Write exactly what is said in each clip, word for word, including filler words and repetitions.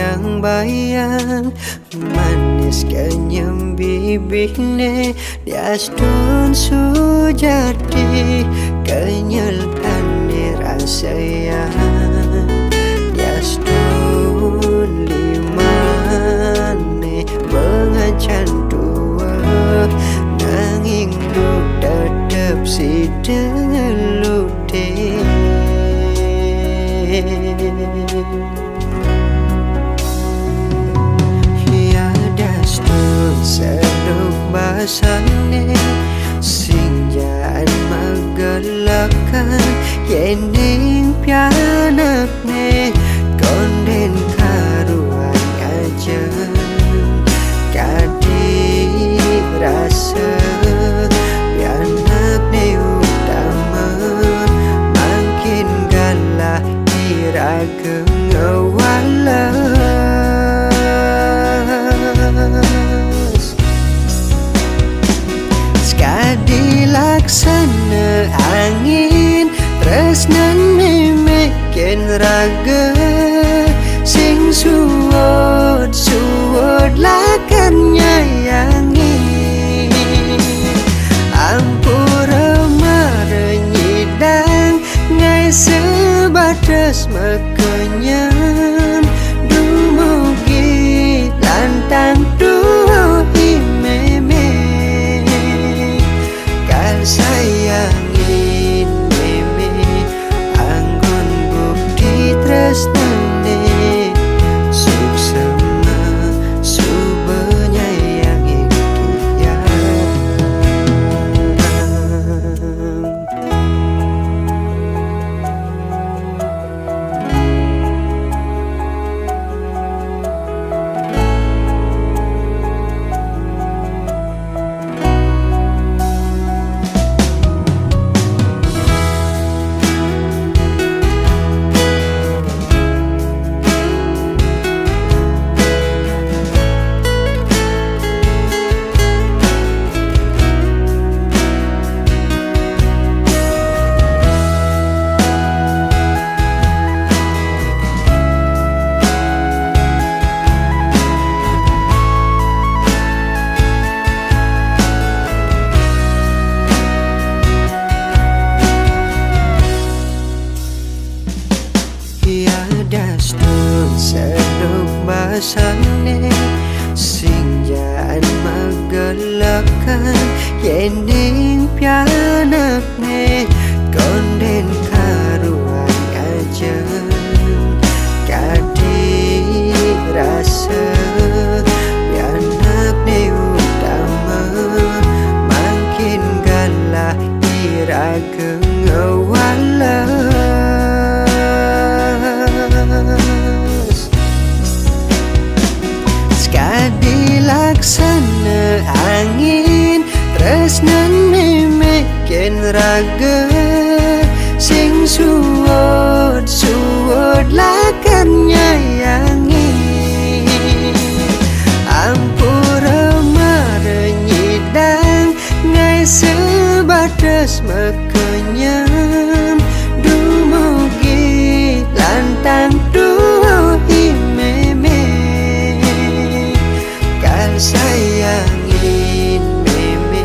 Ang bayan manis kenyem bibihne, diastun sujati kenyeltane rasaya, diastun limane bengacan tua, nanging lu tetep sida lute. Ya dastun seduk basane, sing jaan magelekan, yening pianakne konden karuan ajeng. Kadi rasa pianakne utama, mangkin galah iraga ngewales. Sakadi laksana angin, tresnane meken raga, sing suud-suud lakar nyayangi. Ampura mara nyidang, ngae sebatas makenyem, dumugi lantang tuuhi meme. Kal sayangin meme, anggon bukti tresnane, suksma suba nyayangin tiang. Ya dastun seduk basane, sing jaan magelekan, yening pianakne konden karuan ajeng. Kadi rasa pianakne utama, mangkin galah iraga ngewales. Sakadi laksana angin, tresnane meken raga, sing suud-suud lakar nyayangi. Ampura mara nyidang, ngae sebatas makenyem, dumugi lantang tuuhi meme. Kal sayangin meme,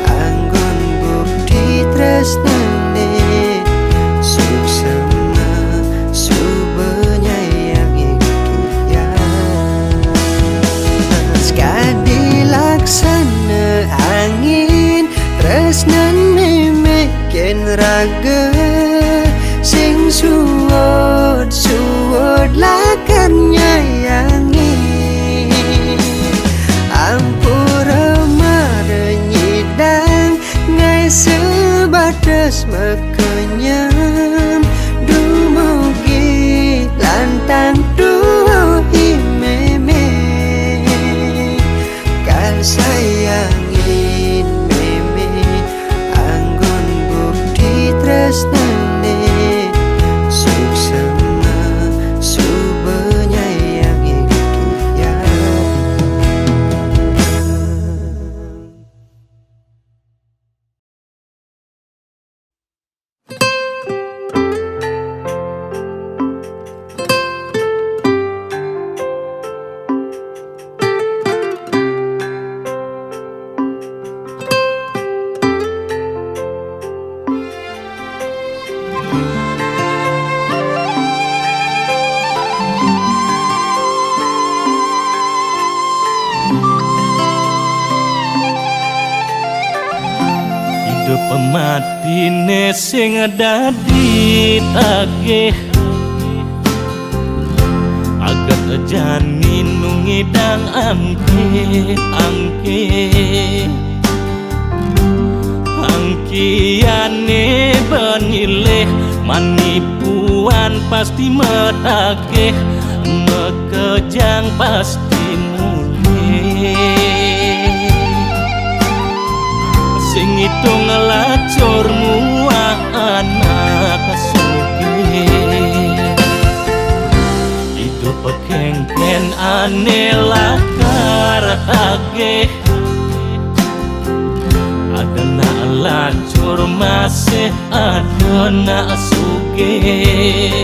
anggon bukti tresnane, suksma suba nyayangin tiang. Sakadi laksana angin, tresnane meken raga, sing suud-suud lakar nyayangi. Ampura mara nyidang, ngae sebatas makenyem, dumugi lantang tuuhi meme. Kal sayangin meme, anggon bukti tresnane, suksma suba nyayangin tiang. Atine sing dadi tagih, aget jani nu ngidang angke-angke. Angkiane benilih manipuan pasti metagih, mekejang pasti mulih. Sing ngitung lacur muah anak sugih. Idup kengken ane lakar tagih. Ada nak lacur masih ada nak sugih.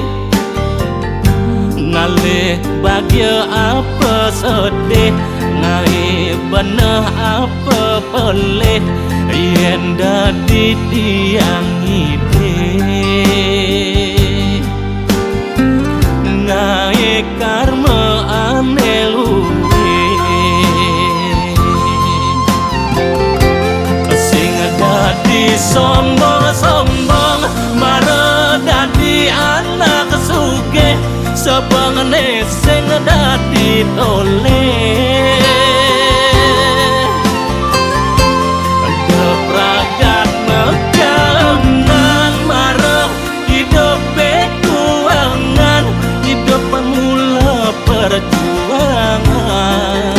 Ngalih bahagia apa sedih, ngai beneh apa pelih, yen dadi tiang ngidih. Ngai karma ane luwih. Sing dadi sombong-sombong, mara dadi anak sugih, sebengne sing dadi tolih. Dep ragat mekenang mara idup bekuangan, idup pemula perjuangan.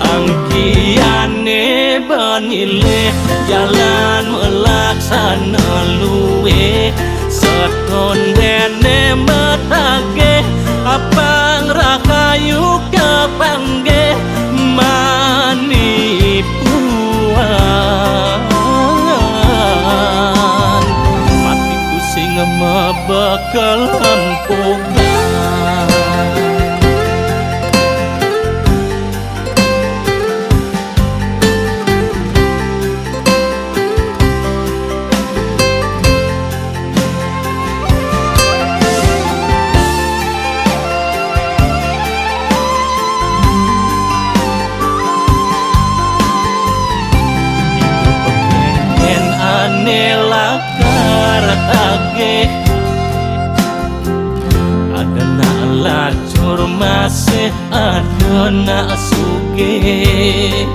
Angkiane benilih jalan melaksana luwih, setondene metagih, apang rahayu kepanggih manipuan. Mati tu sing mebekel empukan. Yen ane lakar tagih, ada nak lacur masih ada nak sugih.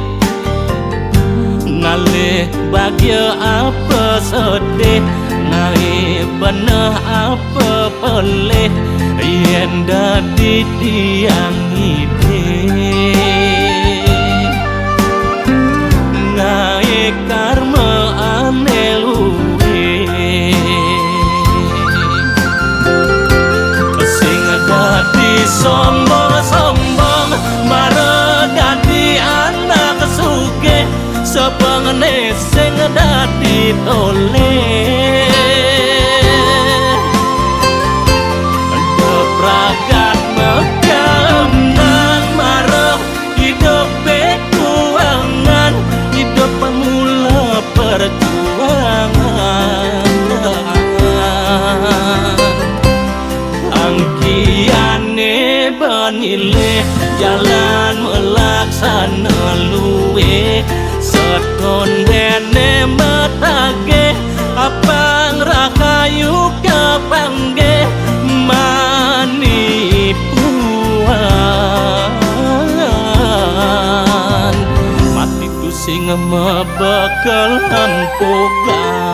Ngalih bahagia apa sedih, ngai beneh apa pelih, yen dadi tiang ngidih. Ngai karma ane luwih. Sing dadi sombong-sombong, mara dadi anak sugih, sebengne sing dadi tolih. Dep ragat mekenang mara idup bekuangan, idup pemula perjuangan. Angkiane benilih jalan melaksana luwih, setondene metagih, apang rahayu kepanggih manipuan. Mati tu sing mebekel empukan.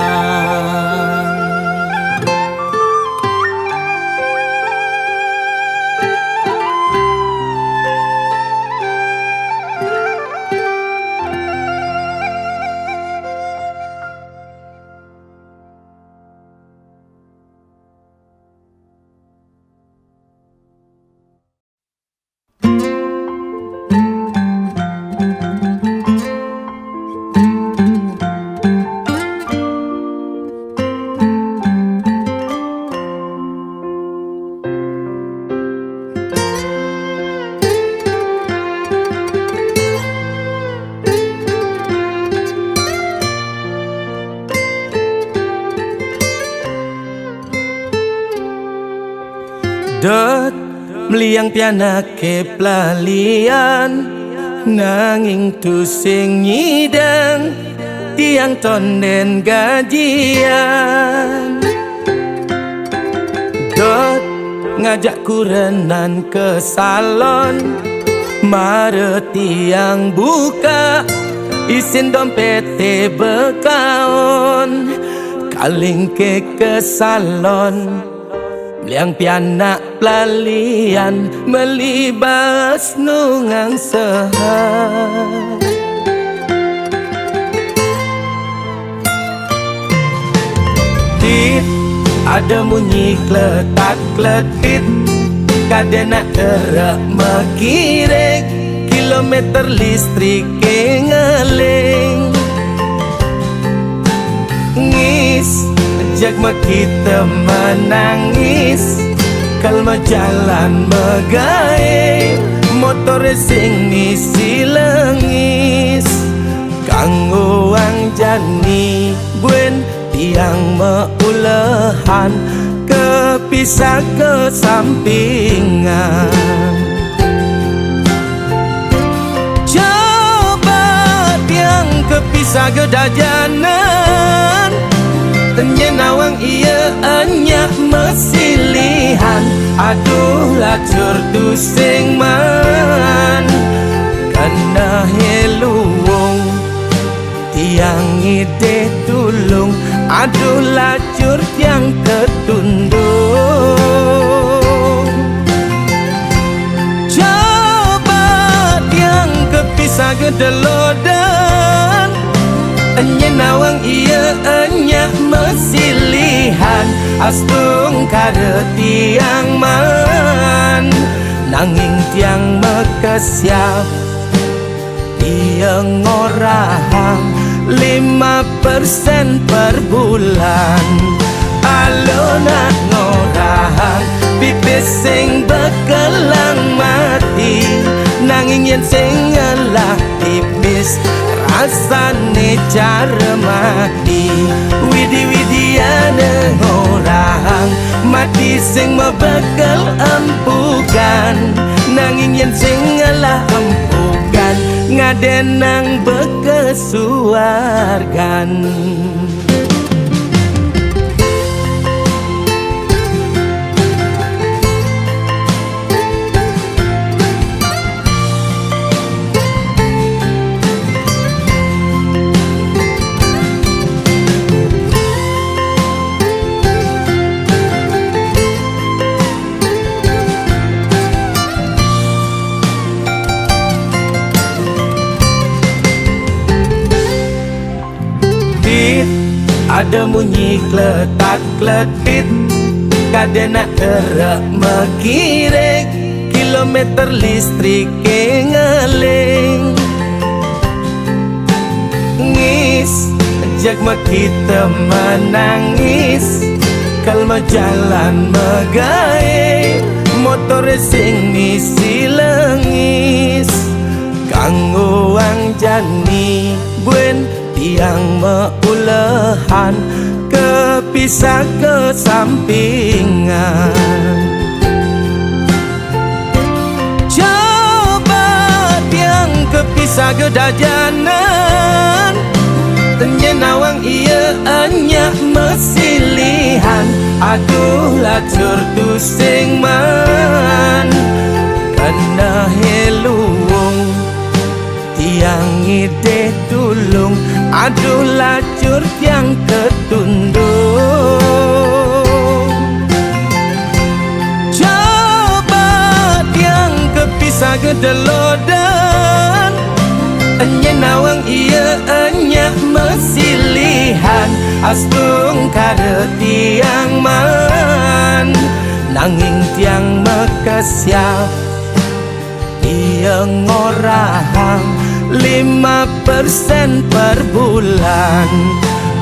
Dot mliang pianake plalian, Nanging tusing nyidang tiang tondén gajian. Dot ngajak kurenan ke salon, mara tiang buka isin dompété bekaon. Kalingké ke salon, meliang pianak pelalian, meli bas nungang sehat. Tit, ada munyi kletak-kletik, kadén nak terak mekirik, kilometer listrik ke ngeling. Ngis, jak meh kita menangis, kal mejalan megai, motor sing misi lengis. Kanggo wang jani buin tiang meulehan, kepisah kesampingan. Coba tiang kepisah gedajanan, nyen awang iya enyak mesilihan. Aduh lacur tusing man, kena heluung. Tiang ngidih tulung, aduh lacur tiang ketundung. Coba tiang kepisah gedelodan, nyen awang iya enyak mesilihan. Astungkara tiang man, nanging tiang mekesiap. Iya ngorahang lima persen per bulan. Alona ngorahang pipis sing bekelang mati, nanging yen sing ngelah pipis, rasane cara mati. Widi-widiane ngorahang mati sing mebekel empugan, nanging yen sing ngelah empugan, ngadenang bekesuargan. Tit, ada munyi kletak-kletit, kadena erek mekirik, kilometer listrik ke ngeling. Ngis, jak mekita menangis, kal mejalan megai, motor sing misi lengis. Kanggo wang jani buin tiang meulehan, kepisah kesampingan. Coba tiang kepisah gedajanan, nyen awang iya enyak mesilihan. Aduh lacur tusing man, kena heluung. Tiang ngidih tulung, aduh lacur tiang ketundung. Coba tiang kepisah gedelodan, nyen awang iya enyak mesilihan. Astungkara tiang man, nanging tiang mekesiap. Iya ngorahang lima persen per bulan.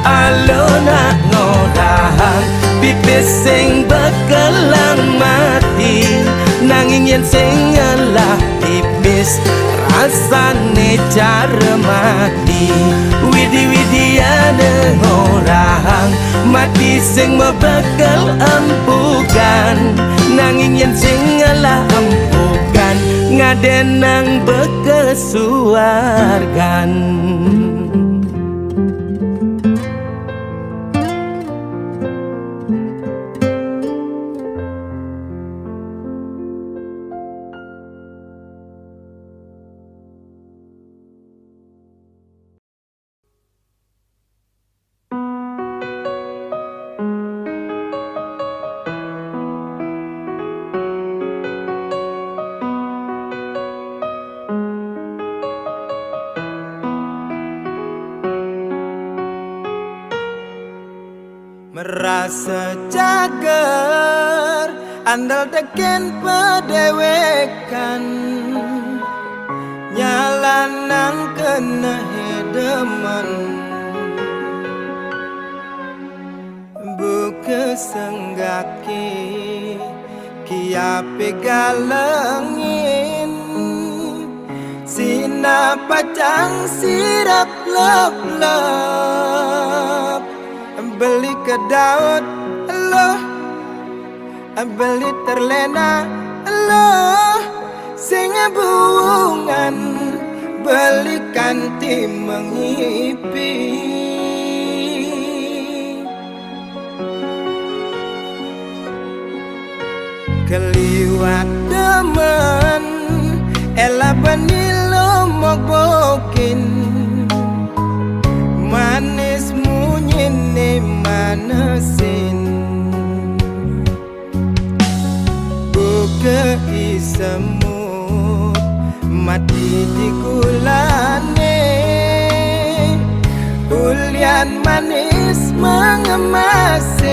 Alona ngorahang pipis sing bekelang mati, nanging yen sing ngelah pipis, rasane cara mati. Widi-widiane ngorahang mati sing mebekel empugan, nanging yen sing ngelah empugan, Kadén nang bekesuargan. Merasa cager, andal tekén pedéwékan. Nyalanang keneh demen. Buka senggaké, kiapé galengin. Sina pacang sirep lep-lep. Beli kedaut loh, beli terlena loh, sing buungan beli kanti mengipi. Keliwat demen, ela beni lo mogbokin, manis munyiné manesin. Buka i semut, mati di gulané, ulian manis mengemasin.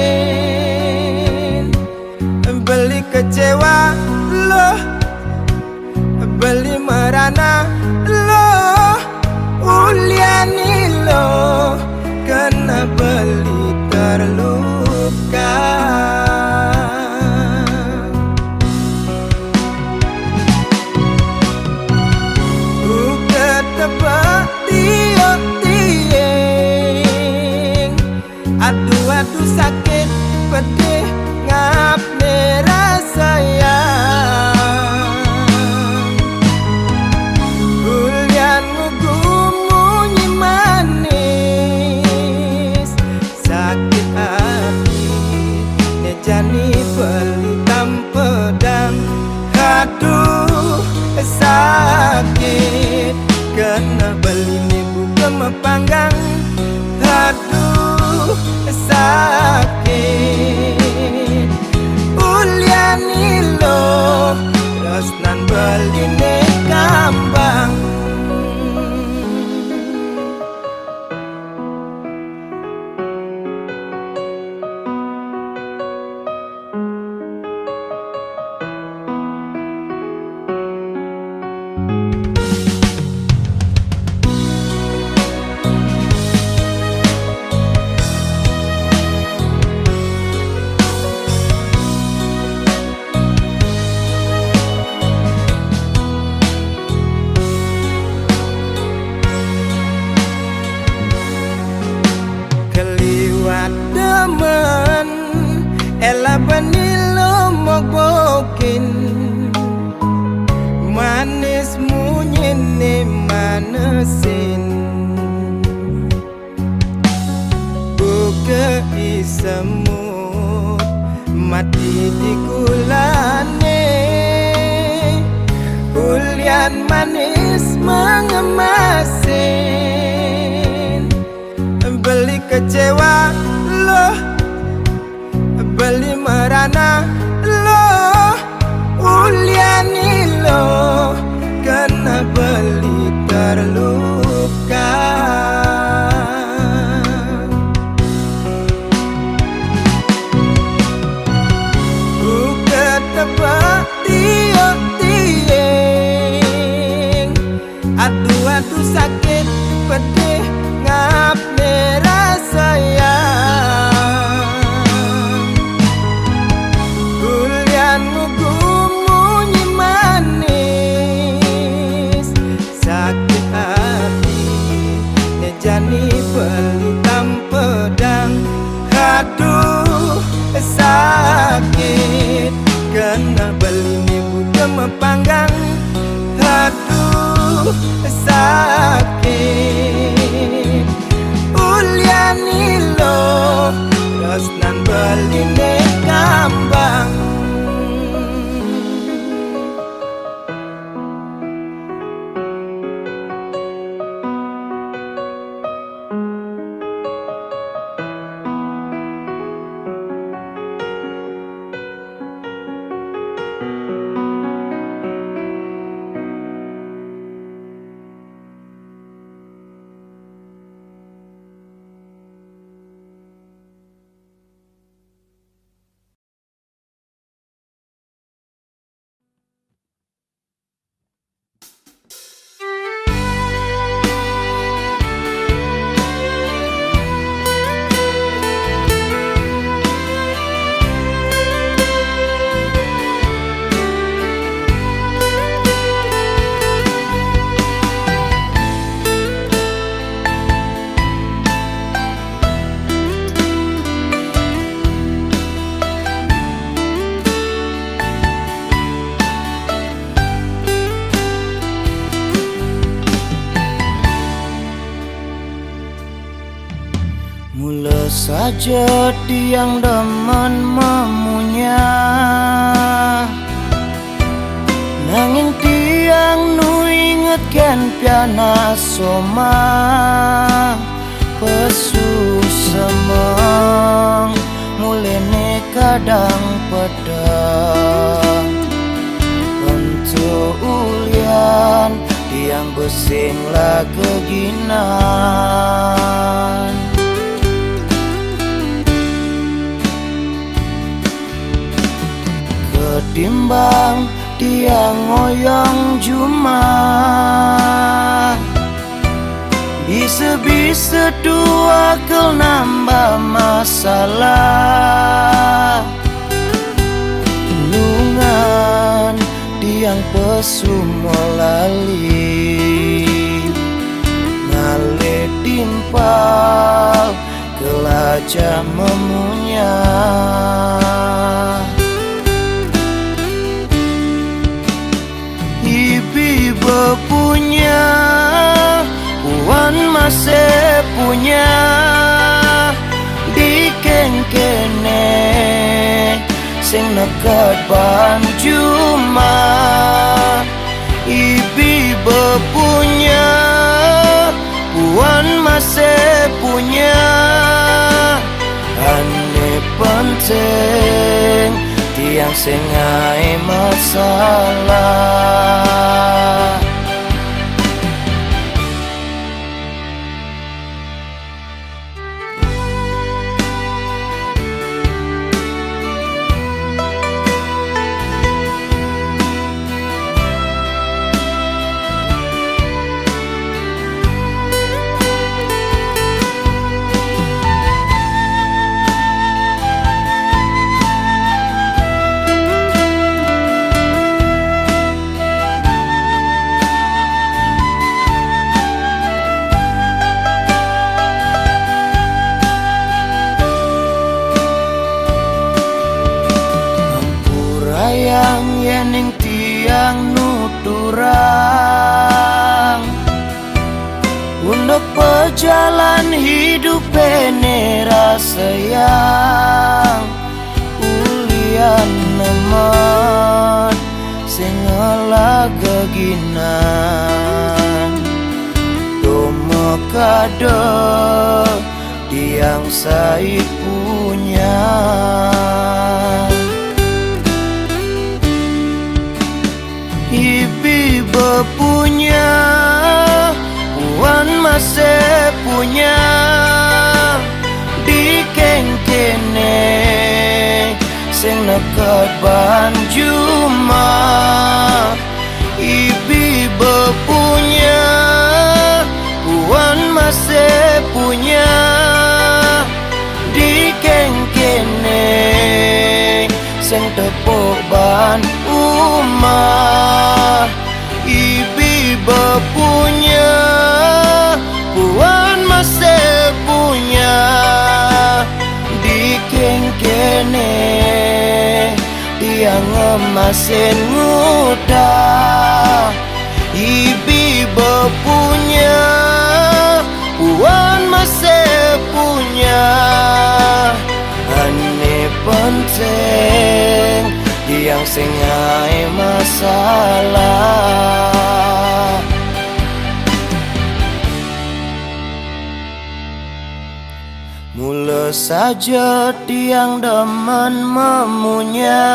Beli kecewa loh, beli merana loh, ulian i loh, kena beli terluka. Buka tepek tiok-tieng. Aduh, aduh, sakit, pedih, ngap né rasayang. Ulian ngugu munyi manis, sakit ati, né jani beli tampedang. Aduh, sakit, kena beli né buka mepanggang. Aduh, sakit, ulian i loh, tresnan beli né kambang. Keliwat demen, ela beni lo mogbokin, manis munyiné manesin. Buka i semut, mati di gulané, ulian manis mengemasin. Beli kecewa loh, beli merana loh, ulian i loh, kena beli terluka. Buka tepek tiok-tieng. Aduh, aduh, sakit, pedih, ngap né rasayang. Ulian ngugu munyi manis, sakit ati, né Nilo, terus nan beliné kambang. Mula saja tiang demen memunyah, nanging tiang nu inget kén pianak soma pesu semeng, muléné kadang pedeng. Untuk ulian tiang besing lageginan. Ketimbang tiang ngoyong jumah, bisa-bisa tuah kel nambah masalah. Nungan tiang pesu melali, ngalih timpal kelaja memunyah. Ibi bepunyah, puan masih punyah, di kéngkéné sing neked baan jumah. Ibi bepunyah, puan masih punyah, ané penting tiang sing ngaé masalah. Ampurayang yéning tiang nuturang, unduk pejalan hidupé né rasayang. Ulian nemen sing ngelageginan, to makada tiang sai punya. Ibi bepunya, puan masih punya, di kéngkéné sing neked baan jumah. Ibi bepunya, puan masih punya, di kéngkéné sing tepuk baan umah. Ibi bepunya, puan masih punya, di kéngkéné tiang ngemasin ngutang. Ibi bepunya, puan masih punya, Penting tiang sing ai masalah. Mula saja tiang demen memunya.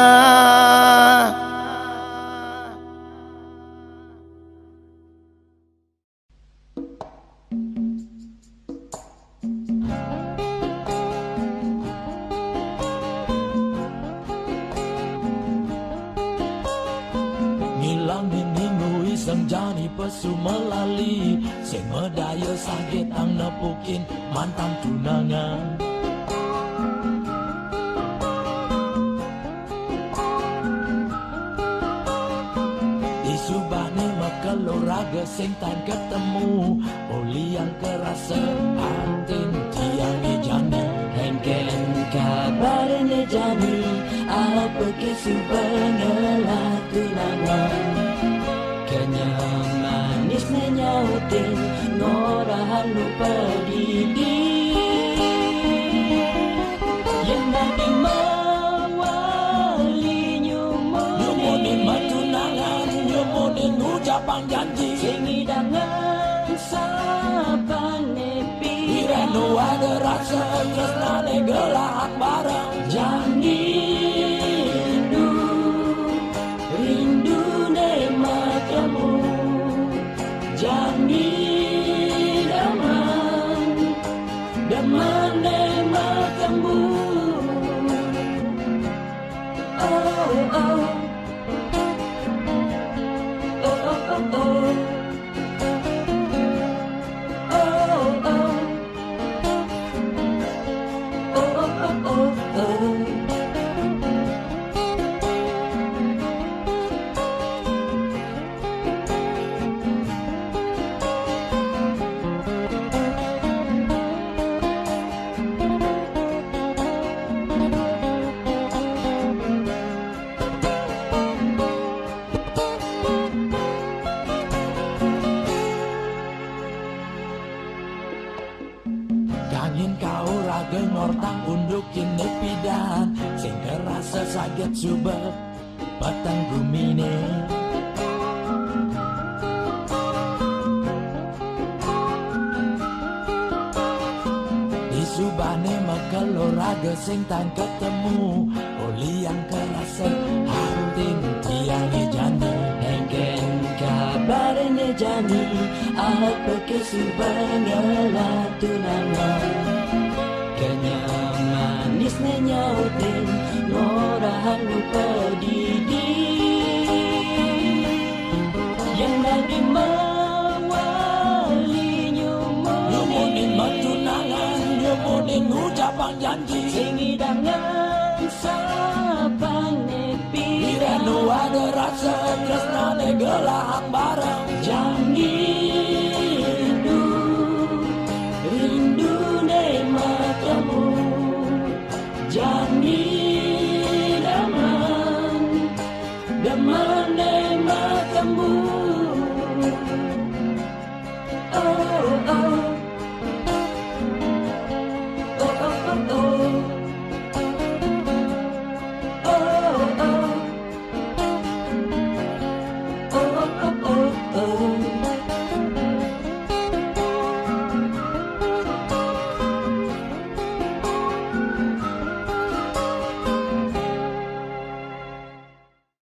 Ngilang nini ngui sang jani pesu melali, sing medaya sagit ang nepukin mantan tunangan. Isubane makelo raga sing tan ketemu, oli yang kerasa atin tiang ijani. Hengken kabarnya jani, apa ke suba ngelah tunangan. Kenyang manis ne nyautin, ngorahang lupa didi. Yang dadi mawali nyumun. Nyumunin matunangan, nyumunin ngucapang janji. Sing idangan sapang nepi. Irenu ada rasa tresnane gelahang bareng. Janji rindu, rindu ne matamu. Janji damang, damang ne matamu. Oh, oh. Oh, oh, oh, oh. Oh, oh. Oh, oh, oh, oh, oh. Kangin kau raga ngortang undukin nepidan, sing kerasa saget suba peteng gumine. Isubane makelo raga sing tan ketemu, oli yang kerasa atin tiang ijani. Hengken kabarnya jani, apa ke suba ngelah tunangan. Kenyang manis ne nyautin, ngorahang lupa didi. Yang dadi mawali nyumun. Nyumunin matunangan, nyumunin ngucapang janji. Sing idangan sapang nepi. Irenu ada rasa tresnane gelahang bareng. Janji